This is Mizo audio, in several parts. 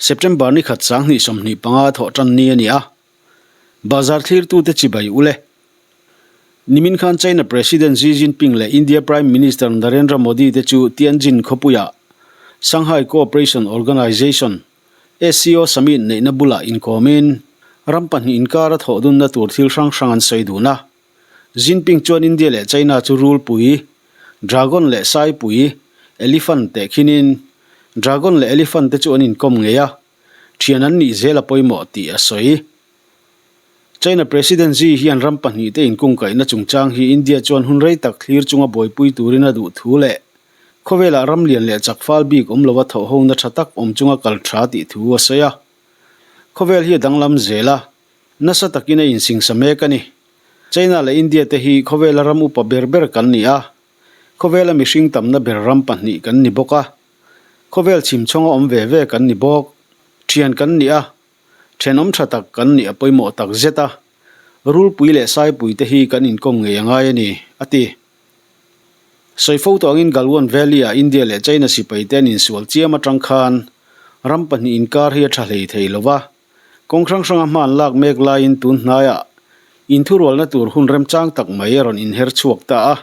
September ni khat 2025 thawhtan ni a ni a, Bazar thlirtute chibai ule. Nimin khan China President Xi Jinping leh India Prime Minister Narendra Modi te chu Tianjin khawpuiah Shanghai Cooperation Organization, SCO, Summit neihna bulah inkawmin ram pahnih inkara thawhdunna tur thil hrang hrang an sawi dun a. Jinping chuan India leh China chu rulpui, dragon leh saipui, elephant, tehkhinin dragon leh elephant te chu an inkawm ngei a, Thian an nih zel a pawimawh tih a sawi. China President Xi hian ram pahnihte inkungkaihna chungchang hi India chuan hun rei tak thlir chunga buaipui turin a duh thu leh khawvelah ram lian leh chak fal bik awm lova thawhhona tha tak awm chunga kal tha tih thu a sawi a. Khawvel hi a danglam zel a, nasa takin a insingsa mek a ni. China leh India te hi khawvela ram upa ber ber kan ni a, khawvela mihring tamna ber ram pahnih kan ni bawk a. Khawvel chhimchhawnga awm ve ve kan ni bawk. Thian kan ni a, thenawm tha tak kan nih a pawimawh tak zet a, Rulpui leh Saipui te hi kan inkawm ngei a ngai a ni, a ti. Sawi fo tawh angin Galwan Valley-ah India leh China sipai te an insual chiam atang khan ram pahnih inkar hi a tha hlei thei lo va, kawng hrang hranga hma an lak mek laiin tun hnaiah inthurualna tur hun remchang tak mai a rawn inher chhuak ta a.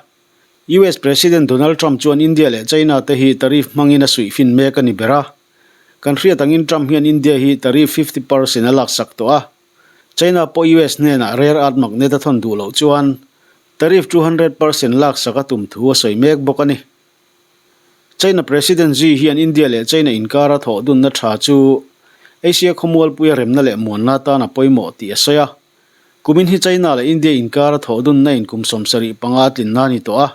US President Donald Trump chuan India leh China te hi tariff hmangin a suih fin mek a ni ber a. Kan hriat angin Trump hian India hi tariff 50% a laksak tawh a. China pawh US hnenah rare earth magnet a thawn duh loh chuan tariff 200% laksak a tum thu a sawi mek bawk a ni. China President Xi hian India leh China inkara thawh dunna tha chu Asia khawmualpuia remna leh muanna atan a pawimawh tih a sawi a. Kumin hi China leh India inkara thawh dunna in kum 75 a tlinna a ni tawh a.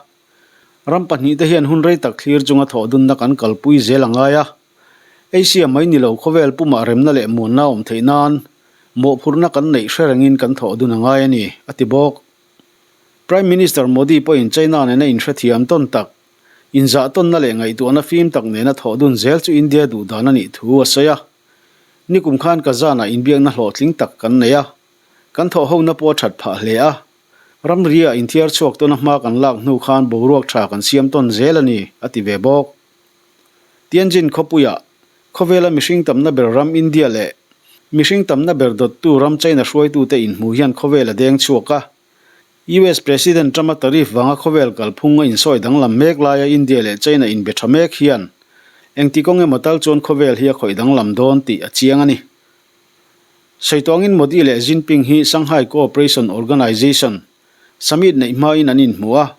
Ram pahnih te hian hun rei tak thlir chunga thawh dunna kan kalpui zel a ngai a. Asia mai ni lo khawvel pumah remna leh muanna a awm theih nan mawhphurhna kan neih hre rengin kan thawh dun a ngai a ni, a ti bawk. Prime Minister Modi pawhin China nena inhrethiam tawn tak, inzah tawnna leh ngaihtuahna fim tak nena thawh dun zel chu India duh dan a nih thu a sawi a. Nikum khan Kazan-ah inbiakna hlawhtling tak kan nei a, kan thawhhona pawh a that phah hle a. Ramri-ah inthiar chhuak tawna hma kan lak hnu khan boruak tha kan siam tawn zel a ni, a ti ve bawk. Tianjin khawpuiah khawvela mihring tamna ber ram India leh mihring tamna ber dawttu ram China hruaitute inhmuh hian khawvel a deng chhuak a. US President Trump-a tariff vanga khawvel kalphung a insawi danglam mek laia India leh China inbe tha mek hian engti kawng emaw tal chuan khawvel hi a khawih danglam dawn tih a chiang a ni. Sawi tawngin Modi leh Jinping hi Shanghai Cooperation Organization summit neih hmain an inhmu a,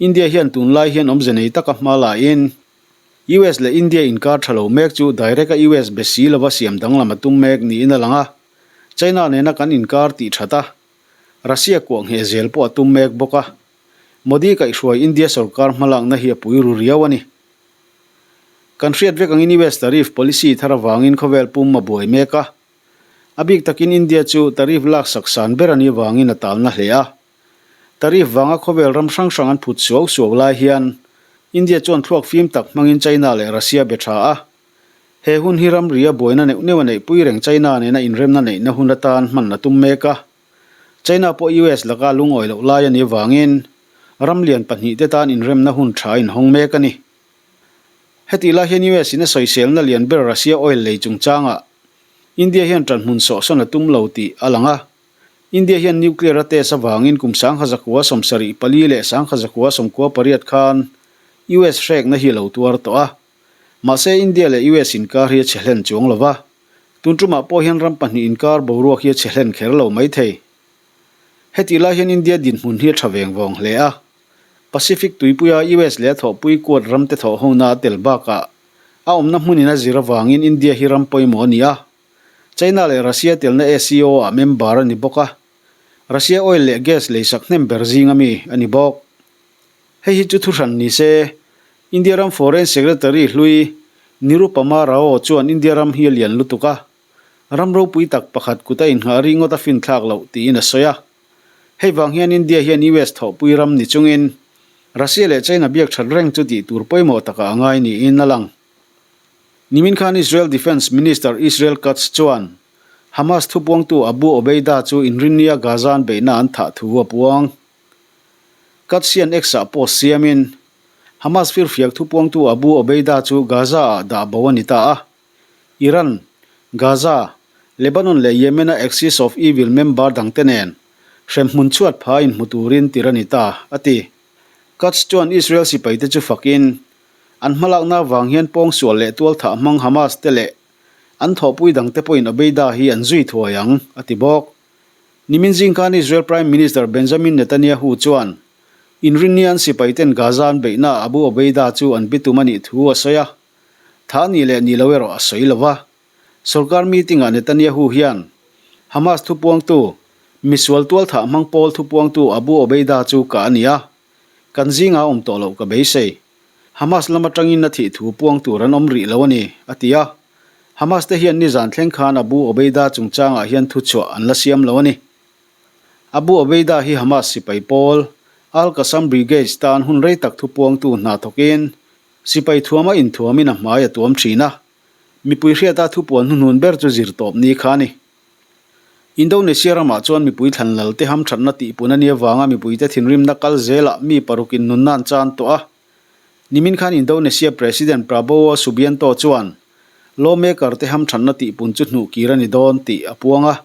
India hian tunlai hian awmze nei taka hma laiin US leh India inkar tha lo mek chu direct-a US be si lova siam danglam a tum mek niin a lang a, China nena kan inkar tih that a, Russia kuah ngheh zel pawh a tum mek bawk a, Modi kaihhruai India sorkar hmalakna hi a pui ru riau a ni. Kan hriat vek angin US tariff policy thar avangin khawvel pum a buai mek a, a bik takin India chu tariff laksak san ber a nih avangin a talna hle a. Tariff vanga khawvel ram hrang hrang an phut suau suau lai hian India chuan thluak fim tak hmangin China leh Russia be tha a, He hun hi ramria buaina neuh neuh a neihpui reng China nena inremna neihna hun atan hman a tum mek a. China pawh US laka lungawi loh lai a nih avangin ram lian pahnih te tan inremna hun tha a inhawng mek a ni. Hetih lai hian US in a sawiselna lian ber Russia oil lei chungchangah India hian ṭanhmun sawhsawn a tum lo tih a lang a. India hian nuclear a test avangin kum 1974 leh 1998 khan US hrekna hi a lo tuar tawh a. Mahse India leh US inkar hi a chhe hlen chuang lo va, tun tumah pawh hian ram pahnih inkar boruak hi a chhe hlen kher lo mai thei. Hetih lai hian India dinhmun hi a tha veng vawng hle a, Pacific tuipuia US leh a thawhpui kuat ramte thawhhona a tel bakah a awmna hmunin a zir avangin India hi ram pawimawh a ni a, China leh Russia telna SCO ah member a ni bawk a, Russia oil leh gas leisak hnem ber zinga mi a ni bawk. Hei hi chu thuhran ni se, India ram Foreign Secretary hlui Nirupama Rao chuan India ram hi a lian lutuk a, ram ropui tak pakhat kut a innghah ri ngawt a finthlak loh tiin a sawi a. Hei vang hian India hian US thawhpui ram ni chungin Russia leh China biak that reng chu tih tur pawimawh takah a ngai niin a lang. Nimin khan Israel Defence Minister Israel Katz chuan Hamas thupuangtu Abu Obeida chu inrinnia Gaza an beihna an thah thu a puang. Katz hian X-ah post siamin, Hamas firfiak thupuangtu Abu Obeida chu Gaza-ah dah bo a ni ta a. Iran, Gaza, Lebanon leh Yemen-a Axis of Evil member dangte nen hremhmun chhuat pha inhmu turin tir a ni ta, a ti. Katz chuan Israel sipaite chu fakin, an hmalakna avang hian pawngsual leh tualthah hmang Hamas te leh an thawhpui dangte pawhin Obeida hi an zui thuai ang, a ti bawk. Nimin zing khan Israel Prime Minister Benjamin Netanyahu chuan Inrinni an sipaiten Gaza an beihnaah Abu Obeida chu an bitum a nih thu a sawi a, tha nih leh nih lo erawh a sawi lo va. Sorkar meeting-ah Netanyahu hian Hamas thupuangtu, misual tualthah hmang pawl thupuangtu Abu Obeida chu kah a ni a, kan zingah a awm tawh loh ka beisei. Hamas lam atangin a thih thu puang tur an awm rih lo a ni, a ti a. Hamas te hian nizan thleng khan Abu Obeida chungchangah hian thuchhuah an la siam lo a ni. Abu Obeida hi Hamas sipai pawl, Al-Qassam Brigades tan hun rei tak thupuangtu hna thawkin sipai thuama inthuamin a hmai a tuam thin a. Mipui hriata thupuan hnuhnun ber chu zir tawp ni kha a ni. Indonesia ramah chuan mipui thlan lal te hamthatna tihpun a nih avanga mipuite thinrimna kal zelah mi parukin nunna an chan tawh a. Nimin khan Indonesia President Prabowo Subianto chuan lawmaker te hamthatna tihpun chu hnuh kir a ni dawn tih a puang a.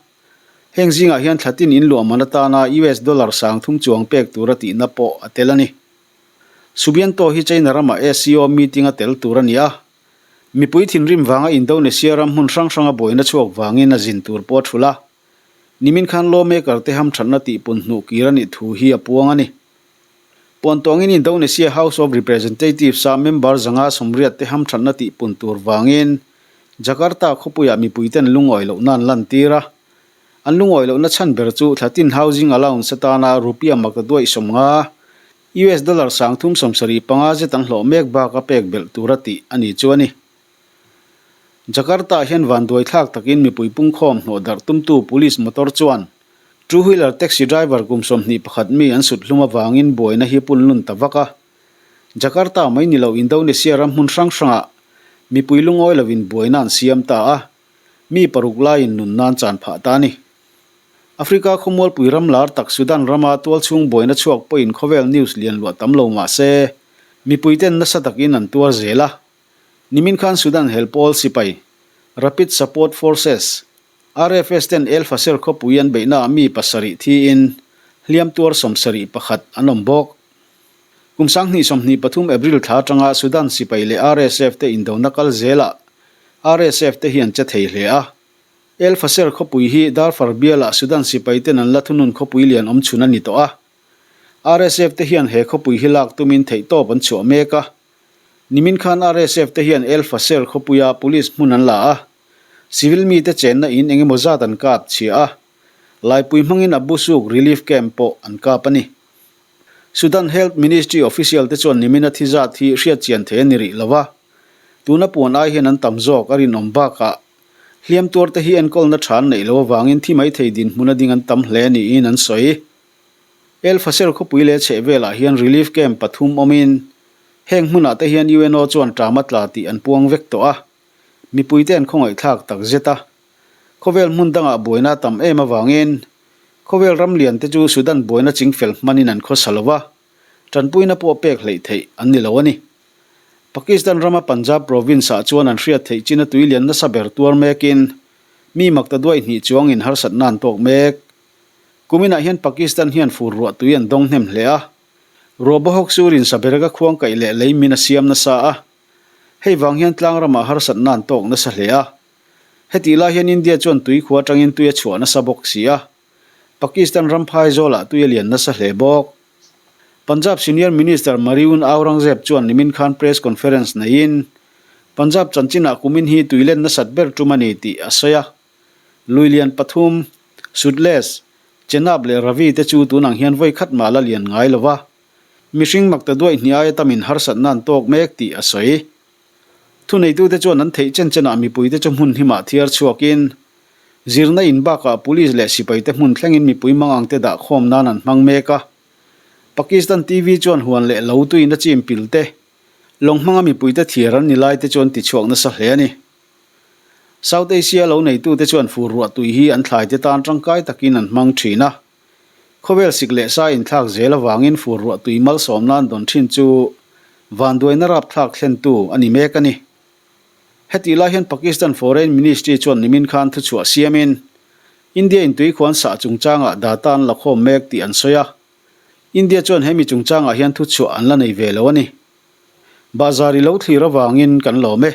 Heng zingah hian thlatin inluahman atana US dollar 3000 chuang pek tura tihna pawh a tel a ni. Subianto hi China ramah SCO meeting a tel tur a ni a. Mipui thinrim vanga Indonesia ram hmun hrang hranga buaina chhuak vangin a zin tur pawh a thulh a. Nimin khan lawmaker te hamthatna tihpun hnuh kir a nih thu hi a puang a ni. Puantawngin Indonesia House of Representatives-a member 180 te hamthatna tihpun tur vangin Jakarta khawpuiah mipuiten lungawi lohna an lantir a. An lungawi lohna chhan ber chu thlatin housing allowance atana rupiah maktaduaih 50, US dollar 375 zet an hlawh mek baka pek belh tura tih a ni chu a ni. Jakarta-ah hian vanduai thlak takin mipui pungkhawm hnawh darh tumtu police motor chuan two-wheeler taxi driver kum 21 mi an sut hlum avangin buaina hi punlun ta vak a. Jakarta mai ni lo Indonesia ram hmun hrang hrangah mipui lungawi lovin buaina an siam ta a, mi paruk laiin nun nan chan phah ta a ni. Africa khawmualpui ram lar tak Sudan rama tualchhung buaina chhuak pawhin khawvel news lian luah tam lo mah se, mipuiten nasa takin an tuar zel a. Nimin khan Sudan hel pawl sipai, Rapid Support Forces, RFS ten El Fasher khawpui an beihnaah mi pasarih thiin hliam tuar 71 an awm bawk. Kum 2023 April thla atanga Sudan sipai leh RSF te indona kal zelah RSF te hi an che thei hle a. El Fasher khawpui hi Darfur bialah Sudan sipai ten an la thunun khawpui lian awm chhun a ni tawh a. RSF te hian he khawpui hi lak tumin theihtawp an chhuah mek a. Nimin khan RSF te hian El Fasher khawpuia police hmun an la a. Civil mite chenna in eng emaw zat an kap chhia a, Laipui hmangin Abu Suk relief camp pawh an kap a ni. Sudan Health Ministry official te chuan nimina thi zat hi hriat chian thei a ni rih lo va, tuna puan ai hian an tam zawk a rinawm bakah hliam tuar te hi enkawlna tha an neih loh avangin thi mai thei dinhmun a ding an tam hle niin an sawi. El Fasher khawpui leh chhehvelah hian relief camp pathum awmin heng hmunah te hian UNO chuan ṭam a tla tih an puang vek tawh a. Mipuite an khawngaihthlak tak zet a. Khawvel hmun dangah buaina a tam em avangin khawvel ram lian te chu Sudan buaina chingfel hmanin an khawsa lo va, tanpuina pawh pek hleih theih an ni lo a ni. Pakistan rama Punjab province-ah chuan an hriat theih chin a tui lian nasa ber tuar mekin mi makta duai hnih chuangin harsatna an tawk mek. Kuminah hian Pakistan hian fur ruah tui an dawng hnem hle a. Ruah bawhawk surin saberega khuangkaih leh lei min a siam nasa a. Hei vang hian tlang ramah harsatna an tawk nasa hle a. Hetih lai hian India chuan tui khua atangin tui a chhuah nasa bawk si a. Pakistan ram phai zawlah tui a lian nasa hle bawk. Punjab Senior Minister Mariun Aurangzeb chuan nimin khan press conference neiin Punjab chanchinah kumin hi tui len nasat ber tum a ni tih a sawi a. Lui lian pathum, Sutlej, Chenab leh Ravi te chu tunang hian vawi khat mah la lian ngai lo va. Mihring makta duaih hnih aia tamin harsatna an tawk mek tih a sawi. Thuneitute chuan an theih chen chenah mipuite chu hmun himah thiar chhuakin, zirna in bakah police leh sipaite hmun thlengin mipui mangangte dah khawm nan an hmang mek a. Pakistan TV chuan huan leh lo tuina chim pil te, lawng hmanga mipuite thiar an ni laite chuan tichhuak nasa hle a ni. South Asia lo neitute chuan fur ruah tui hi an thlaite tan tangkai takin an hmang thin a. Khawvel sik leh sa inthlak zel avangin fur ruah tui malsawmna an dawn thin chu vanduaina rapthlak thlentu a ni mek a ni. Hetih lai hian Pakistan Foreign Ministry chuan nimin khan thuchhuah siamin India in tuikhuan sah chungchangah data an la khawm mek tih an sawi a. India chuan hemi chungchangah hian thuchhuah an la nei ve lo a ni. Bazar i lo thlir avangin kan lawm e.